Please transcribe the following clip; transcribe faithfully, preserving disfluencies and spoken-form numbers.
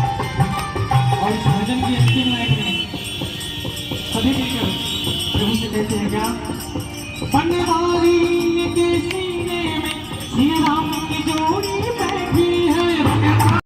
और इस भजन की अंतिम लाइन में सभी मिलकर प्रभु से कहते हैं क्या? बनवारी के सीने में सिया